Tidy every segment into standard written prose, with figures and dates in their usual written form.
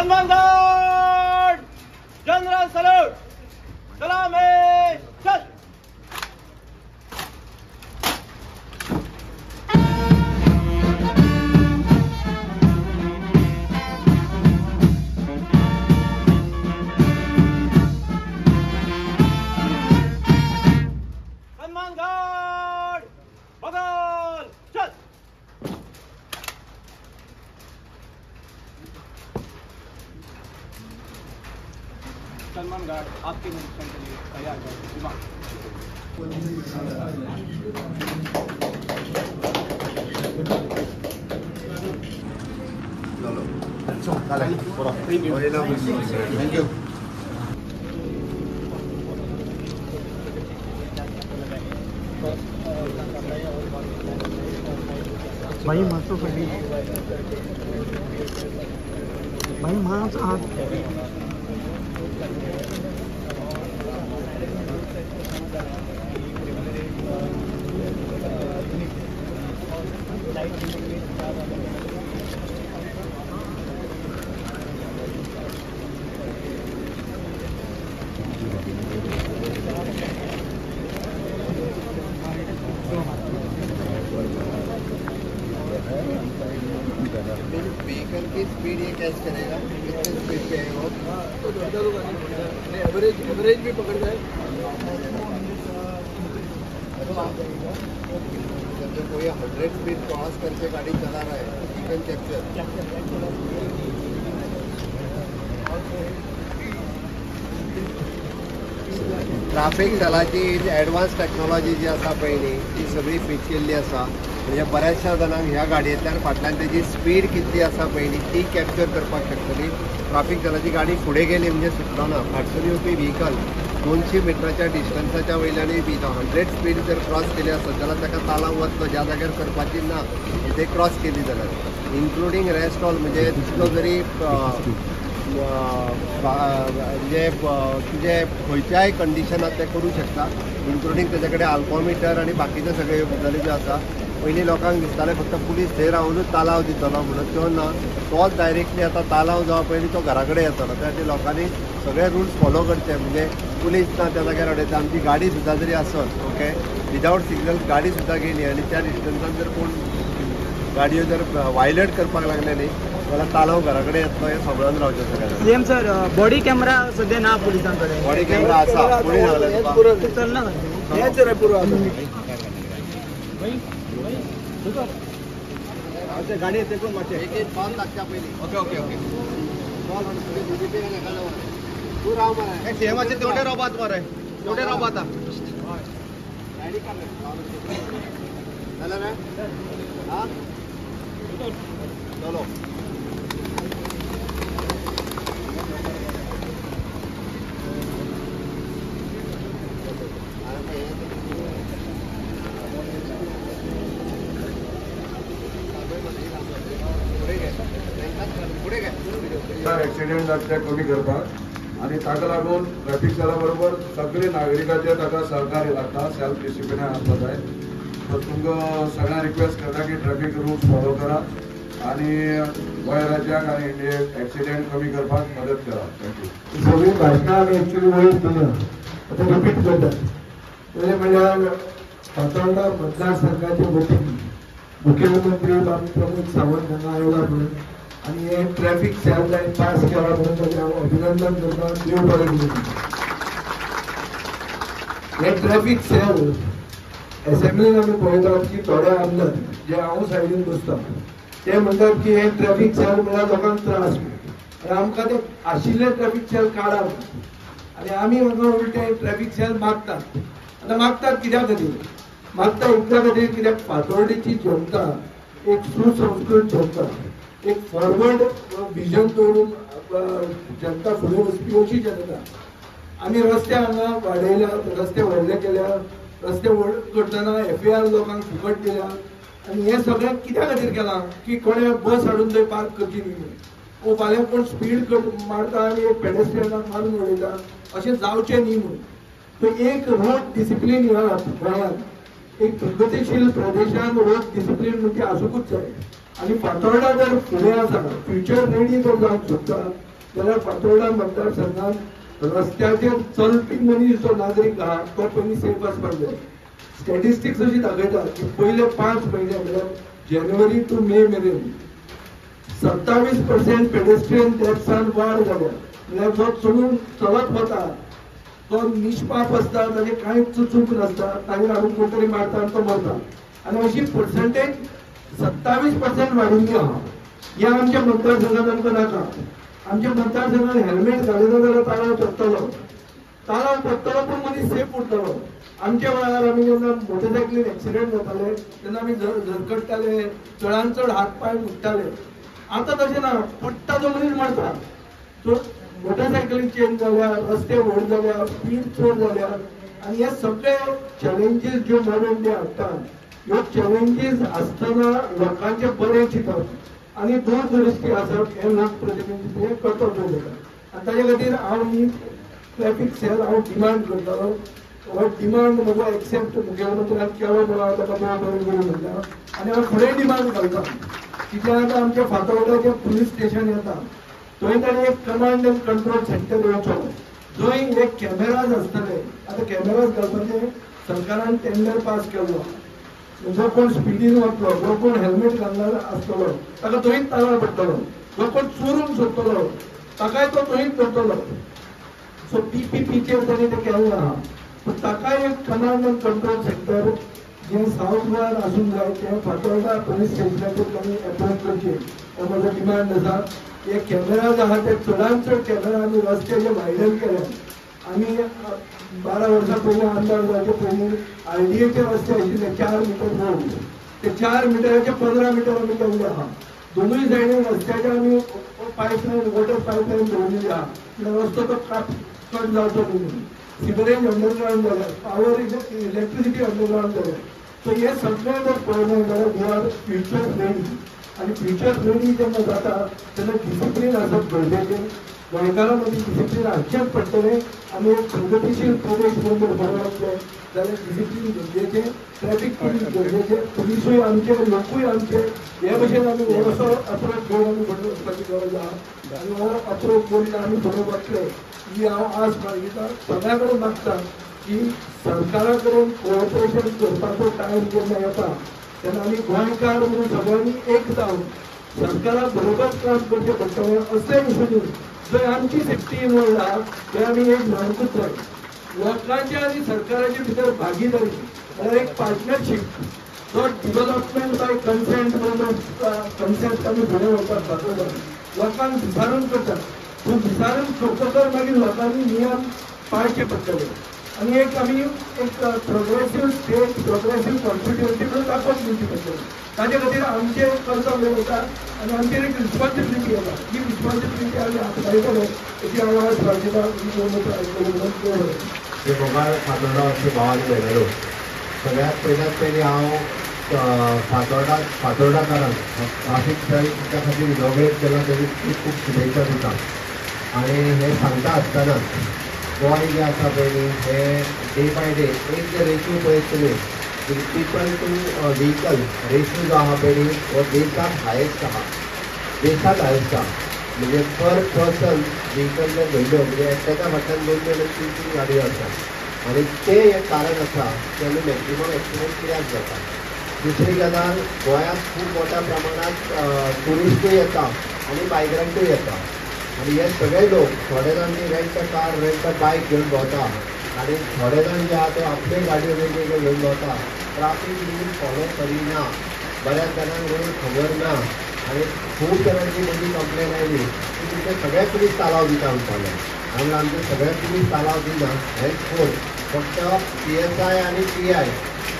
सन्मान guard, general salute, सलामी चल। सन्मान गार्ड, बगल चल। सलमान गार्ड आपके निरीक्षण के लिए तैयार है। Thank you. भाई मासो पड़ी भाई मास आ व्हीकल की स्पीड ये कैच करेगा, कितने स्पीड पे है वो, तो एवरेज एवरेज भी पकड़ जाए। जब जब कोई 100 स्पीड क्रॉस करके गाड़ी चला रहा है, व्हीकल कैप्चर। ट्राफिक दलाची ॲडवान्स टेक्नॉलॉजी जी आसा पळय न्ही ती सगळी फिट केल्ली आसा. म्हणजे बऱ्याचशा जाणांक ह्या गाडयेंतल्यान फाटल्यान तेजी स्पीड कितली आसा पळय न्ही ती कॅप्चर करपाक शकतली. ट्राफीक दलाची गाडी फुडें गेली म्हणजे सुटलो ना, फाटसून येवपी व्हिकल 200 मिटराच्या डिस्टन्साच्या वयल्यानूय बी 100 स्पीड जर क्रॉस केली आसत जाल्यार ताका तालांव वतलो, ज्या जाग्यार करपाची ना ते क्रॉस केली जाल्यार, इन्क्लुडींग रेस्ट ऑल. म्हणजे तितलो जरी म्हणजे तुजे खंयच्याय कंडिशनात ते करूं शकता, इन्क्लुडींग तेजे कडेन आल्कोमिटर आनी बाकीचे सगळे गजाली ज्यो आसा. पयलीं लोकांक दिसतालें फक्त पुलीस थंय रावनूच तालांव दितलो म्हणून, त्यो ना, तोच डायरेक्टली आतां तालांव जावपा पयलीं तो घरा कडेन येतलो. त्या खातीर लोकांनी सगळे रुल्स फॉलो करचे. म्हणजे पुलीस ना त्या जाग्यार उडयता, आमची गाडी सुद्दां जरी आसत ओके विदावट सिग्नल गाडी सुद्दां गेली आनी त्या डिस्टन्सान जर कोण गाडयो जर वायलेट करपाक लागले न्ही जाल्यार तालांव घरा कडेन येतलो हें समजून रावचें सगळ्यांनी. सीएम सर, बॉडी कॅमेरा सध्या ना पुलिसां कडेन? बॉडी कॅमेरा आसा, कोणी सांगलें तुका? चलना हेंच रे पुरो. गाडी येते कोण मातशें एक एक कॉल लागच्या पयलीं. ओके ओके ओके कॉल तूं राव मरे सीएमाचे तेवढे रोबात मरे, तेवढे रोबात गाडी जालें रे. हां चलो. एक्सिडेंट जाता ते कमी करपाक आनी ताका लागून ट्रॅफिक दला बरोबर सगळे नागरिकांचे ताका सहकार्य लागता, सेल्फ डिसिप्लिन आसपा जाय. तर तुमकां सगळ्यांक रिक्वेस्ट करता की ट्रॅफिक रुल्स फॉलो करा आनी गोंय राज्याक आनी इंडियेक एक्सिडेंट कमी करपाक मदत करा. Thank you. सगळीं भाशणां आमी एक्चुली वयर दिल्या, आतां रिपीट करतात. पयलें म्हणल्यार फातोर्डा मतदारसंघाचे वतीन मुख्यमंत्री बाब प्रमोद सावंत हांगा आयला म्हणून आनी हे ट्रॅफिक सेल जाय पास केला म्हणून ताचें हांव अभिनंदन करता. देव बरें करूं. हे ट्रॅफिक सेल एसेंब्लीन आमी पळयतात की थोडे आमदार जे हांव सायडीन बसता ते म्हणटात की हे ट्रॅफिक सेल म्हळ्यार लोकांक त्रास आनी आमकां ते आशिल्ले ट्रॅफिक सेल काडात आनी आमी हांगा उलटे ट्रॅफिक सेल मागतात. आतां मागतात कित्या खातीर? मागता इतल्या खातीर कित्याक फातोर्डेची जनता एक सुसंस्कृत जनता, एक फॉरवर्ड विजन दवरून जनता फुडें वचपी अशी जनता. आमी रस्ते हांगा वाडयल्या, रस्ते व्हडले केल्या, रस्ते व्हड करतना एफएआर लोकांक फुकट दिल्या आनी हें सगळें कित्या खातीर केलां की कोणें बस हाडून थंय पार्क करची न्ही म्हणून. ओ फाल्यां कोण स्पीड मारता आनी एक पेडेस्ट्रियनाक मारून उडयता, अशें जावचें न्ही म्हणून. तर एक रोड डिसिप्लीन ह्या गोंयांत एक प्रगतीशील प्रदेशान रोड डिसिप्लीन म्हणजे आसूंकूच जाय. आनी फातोर्डा जर फुडें आसा, फ्युचर रेडी जर जावंक सोदता जाल्यार फातोर्डा मतदारसंघात रस्त्याचेर चलपी मनीस जो नागरीक आहा तो पयलीं सेफ आसपाक जाय. स्टॅटिस्टिक्स अशी दाखयता की पयले 5 म्हयने म्हळ्यार जानेवारी टू मे मेरेन 27% पेडेस्ट्रियन डेथ्सान वाड जाल्या. म्हळ्यार जो चलून चलत वता तो निष्पाप आसता, ताजें कांयच चूक नासता, ताजेर हाडून कोण तरी मारता आनी तो मरता. आनी अशी पर्संटेज 27% वाडिल्ली आहा. ह्या आमच्या मतदारसंघात आमकां नाका. आमच्या मतदारसंघात हेल्मेट घालिना जाल्यार तालाव पडटलो, तालाव पडटलो पूण मनीस सेफ उरतलो. आमच्या वेळार आमी जेन्ना मोटरसायकलीन एक्सिडेंट जाताले तेन्ना आमी झरकट्टाले, चडान चड हात पांय मुडटाले. आतां तशें ना, पडटा तो मनीस मरता. सो मोटरसायकली चेंज जाल्या, रस्ते व्हड जाल्या, स्पीड चड जाल्या आनी हे सगळे चॅलेंजीस ज्यो मॉडर्न डे हाडटा ह्यो चॅलेंजीस आसतना लोकांचें बरें चिंतप आनी दूरदृश्टी आसप हें लोकप्रतिनिधी हें कर्तव्य जाता. आनी ताजे खातीर हांव ही ट्रॅफीक सेल हांव डिमांड करतालो. हो डिमांड म्हजो एक्सेप्ट मुखेलमंत्र्यान केलो म्हणून हांव ताका बरें बरें करूं म्हणटा आनी हांव फुडें डिमांड घालता. कित्याक आतां आमच्या फातोर्डाचें पुलीस स्टेशन येता थंय ताणें एक कमांड एंड कंट्रोल सेंटर येवचो जंय एक कॅमेराज आसतले. आतां कॅमेराज घालपाचें सरकारान टेंडर पास केल्लो. जो कोण स्पिडीन वतलो, जो कोण हेल्मेट घालणार आसतलो ताका थंयच तालाव पडटलो, जो कोण चोरूंक सोदतलो ताकाय तो थंयच धरतलो. सो पीपीपीचेर ताणें तें केल्लें आहा. पूण ताकाय एक कमांड एंड कंट्रोल सेंटर जें सावथ गोव्यान आसूंक जाय तें फातोर्डा पुलीस स्टेशनाचेर तांणी एप्रोच करचें हो म्हजो डिमांड आसा. हे कॅमेराज आहा ते चडान चड कॅमेरा आमी रस्ते जे वायडन केले. आमी 12 वर्सां पयलीं आमदार जावचे पयलीं आरडीएचे रस्ते आशिल्ले 4 मिटर रोड, ते 4 मिटराचे 15 मिटर आमी केल्ले आहा. दोनूय सायडीन रस्त्याचे आमी पायपलायन, वॉटर पायपलायन दवरिल्ली आहा. म्हणल्यार रस्तो तो कट जावचो न्हय. सिवरेज अंडरग्रावंड जाल्या, पावर इलेक्ट्रिसिटी अंडरग्रावंड जाल्या. सो हे सगळें जर पळयलें जाल्यार we are future ready. आनी फ्युचर रेडी जेन्ना जाता तेन्ना डिसिप्लीन आसप गरजेचें. गोंयकारां मदीं डिसिप्लीन हाडचेंच पडटलें. आमी एक प्रगतीशील प्रदेश म्हणून जर बरो वतले जाल्यार डिसिप्लीन गरजेचें, ट्रॅफीक पुलीस गरजेचें, पुलिसूय आमचे, लोकूय आमचे. हे भशेन आमी हो असो अप्रोच घेवन आमी फुडें वचपाची गरज आहा. आनी हो अप्रोच घेवन आमी फुडें वतले ही हांव आस बाळगिता. सगळ्या कडेन मागता की सरकारा कडेन कोऑपरेशन करपाचो टायम जेन्ना येता तेन्ना आमी गोंयकार म्हणून सगळ्यांनी एक जावन सरकारा बरोबर काम करचें पडटलें. असले इशूनी जंय आमची सेफ्टी इनवॉल्व आहा थंय आमी एक जावंकूच जाय. लोकांच्या आनी सरकाराच्या भितर भागीदारी म्हळ्यार एक पार्टनरशीप, जो डिवेलपमेंट बाय कन्सेंट म्हणून कन्सेप्ट आमी फुडें व्हरपाक दाखयलो. लोकांक विचारून करतात, पूण विचारून करतकर मागीर लोकांनी नियम पाळचे पडटले. आनी एक आमी एक प्रोग्रेसीव स्टेट, प्रोग्रेसीव कॉन्स्टिट्युएन्सी म्हणून दाखोवन दिवची पडटली. ताजे खातीर आमचें कर्तव्य वता आनी आमचेर एक रिस्पॉन्सिबिलिटी येता. ही रिस्पॉन्सिबिलिटी आमी आपणायतले अशी हांव आज बाळगिता. मोगाळ फातोर्डा अशें भाव आनी भयणो, सगळ्यांत पयल्यात पयलीं हांव फातोर्डाकारांक ट्राफीक सेलच्या खातीर इनॉग्रेट केला तेजी खूब खूब शुभेच्छा दिता. आनी हें सांगता आसतना गोंय जें आसा पळय न्ही हें डे बाय डे एक जे रेशो पळयत तुमी पीपल टू व्हिकल रेशो जो आहा पळय न्ही हो देशांत हायेस्ट आहा, देशांत हायेस्ट आहा. म्हणजे पर पर्सन व्हिकल जर धरल्यो म्हणजे एकट्याच्या फाटल्यान 2 2 3 3 गाडयो आसा. आनी तें एक कारण आसा की आमी मॅक्सिमम एक्सिडंट कित्याक जाता. दुसरी गजाल, गोंयांत खूब मोठ्या प्रमाणांत ट्युरिस्टूय येता आनी मायग्रंटूय येता. आनी हे सगळे लोक थोडे जाण rent a car, rent a bike घेवन भोंवता आनी थोडे जाण जे आहा ते आपल्यो गाडयो वेगवेगळ्यो घेवन भोंवता. ट्राफीक रूल फॉलो करिना, बऱ्याच जाणांक रोड खबर ना आनी खूब जाणांची मदीं कंप्लेन आयली की तुमचे सगळे पुलीस तालाव दिता म्हणटाले. आनी आमचे सगळे पुलीस तालाव दिना हेच फोर फक्त PSI आनी PI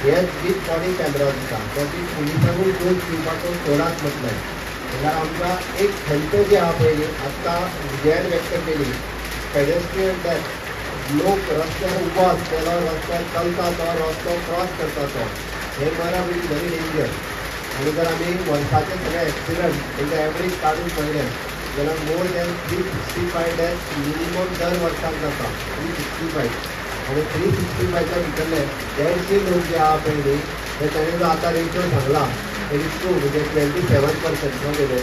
हेच वीथ बॉडी कॅमेरा दिता. तो ती पुलिसांकूय दोश दिवपाचो सोडात म्हटलें. म्हणल्यार आमकां एक खंत जी आहा पळय न्ही आतां विजयान व्यक्त केली, पेडेस्ट्रियन डेथ, लोक रस्त्यार उबो आसतलो, रस्त्यार चलता तो, रस्तो क्रॉस करता तो, हें मरप is very danger. आनी जर आमी वर्साचे सगळे एक्सिडंट तेंचे एवरेज काडून पळयलें जाल्यार मोर दॅन 365 डेथ मिनिमम दर वर्साक जाता, 365. आनी 365च्या भितरले 150 लोक जे आहा पळय न्ही ते ताणें जो आतां रेशो सांगला it is true, म्हणजे 27% न्हू गेले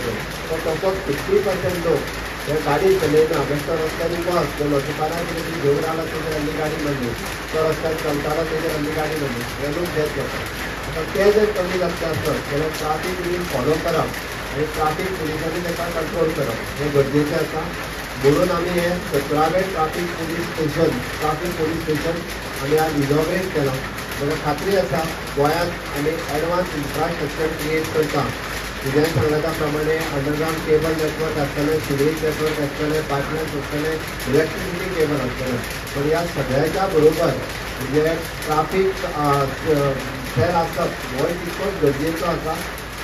तो तसोच 50% लोक हे गाडी चलयना, बेश्टो रस्त्यार उबो आसतलो, दुकानार कितें घेवन आयला तेजेर आनी गाडी मारली, तो रस्त्यार चलतालो तेजेर आनी गाडी मारली, हेनूच डेथ जाता. आतां ते जर कमी जातले आसत जाल्यार ट्राफीक रूल फॉलो करप आनी ट्राफीक पुलिसांनी ताका कंट्रोल करप हें गरजेचें आसा. म्हणून आमी हें 17वें traffic police station, traffic police station आमी आज इनॉग्रेट केलां. म्हाका खात्री आसा गोंयांत आमी एडवान्स इन्फ्रास्ट्रक्चर क्रिएट करता. तुज्यान सांगला त्या प्रमाणे अंडरग्रावंड केबल नेटवर्क आसतलें, सिवरेज नेटवर्क आसतलें, पायपलायन्स आसतलें, इलेक्ट्रिसिटी केबल आसतलें. पण ह्या सगळ्याच्या बरोबर म्हणजे ट्राफीक सेल आसप हो तितकोच गरजेचो आसा.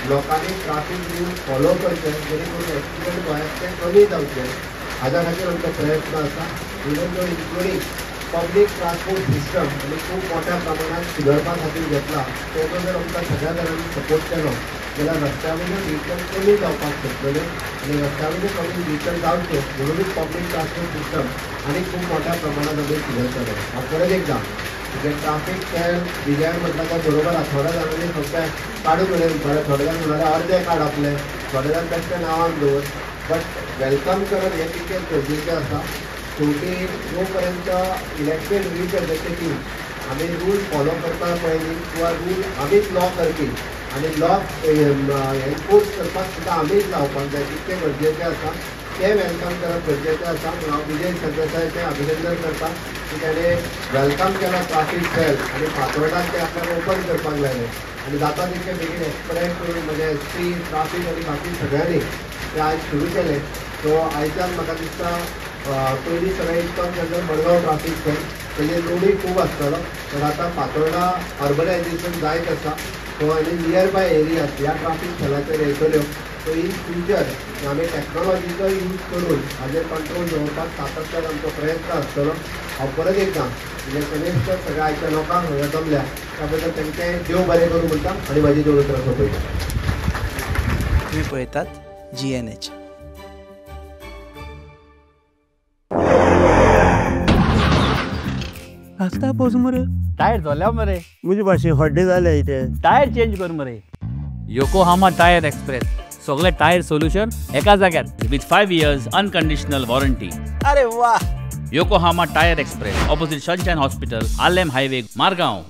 लोकांनी ट्राफीक रूल फॉलो करचे जेणे करून एक्सिडंट गोंयांतले कमी जावचे, हाज्या खातीर आमचो प्रयत्न आसा. Even though including public transport system आमी खूब मोठ्या प्रमाणात सुदारपा खातीर घेतला, तेजो जर आमकां सगळ्या जाणांनी सपोर्ट केलो जाल्यार रस्त्या वयल्यो व्हेकल कमी जावपाक शकतल्यो आनी रस्त्या वयल्यो कमी व्हेकल जावच्यो म्हणूनच पब्लीक ट्रान्सपोर्ट सिस्टम आनी खूब मोठ्या प्रमाणात आमी सुदारतले. हांव परत एकदां म्हणजे ट्राफीक सेल विजयान म्हटलां तें बरोबर आसा. थोड्या जाणांनी फक्त काडून उडयलें, थोडे जाण म्हणाले अर्दे काड आपले, थोडे जाण बेश्टे नांवान दवर, बट welcome करप हें तितकेंच गरजेचें आसा. शेवटी जो पर्यंत इलेक्टेड रिप्रेझेंटेटीव आमी रूल फॉलो करपाक पळयली किंवा रूल आमीच लॉ करपी आनी लॉ एनफोर्स करपाक सुद्दां आमीच लावपाक जाय, तितकें गरजेचें आसा. तें welcome करप गरजेचें आसा. म्हणून हांव विजय सरदेसायाचें अभिनंदन करता की ताणें welcome केला ट्राफीक सेल आनी फातोर्डाक तें आपल्याक ओपन करपाक लायलें आनी जाता तितकें बेगीन एक्सपिडायट करून म्हणजे एस पी ट्राफीक आनी बाकी सगळ्यांनी तें आयज सुरू केलें. सो आयच्यान म्हाका दिसता पयलीं सगळें ISKCON center Madgaon traffic cell तेजेर लोडूय खूब आसतालो, पण आतां फातोर्डा अर्बनायजेशन जायत आसा. सो आनी नियर बाय एरियाज ह्या ट्राफीक सेलाचेर येतल्यो. सो इन फ्युचर आमी टॅक्नोलॉजीचो यूज करून हाजेर कंट्रोल दवरपाक सातत्यान आमचो प्रयत्न आसतलो. हांव परत एकदां म्हणजे कनिश्ठ सगळ्या आयच्या लोकांक हांगा जमल्या त्या बद्दल तांचें देव बरें करूं म्हणटा आनी म्हाजी दोन उतरां सोंपयता. तुमी पळयतात GNH. रस्ता पोस मरे, टायर जाल्या मरे, म्हजे भाशेन हड्डे जाले इथे, टायर चेंज कर मरे. योकोहामा टायर एक्सप्रेस, सगळे टायर सोल्युशन एका जाग्यार विथ 5 years unconditional warranty. अरे वा. Yokohama tyre express, opposite Sunshine hospital, Arlem highway, Margao.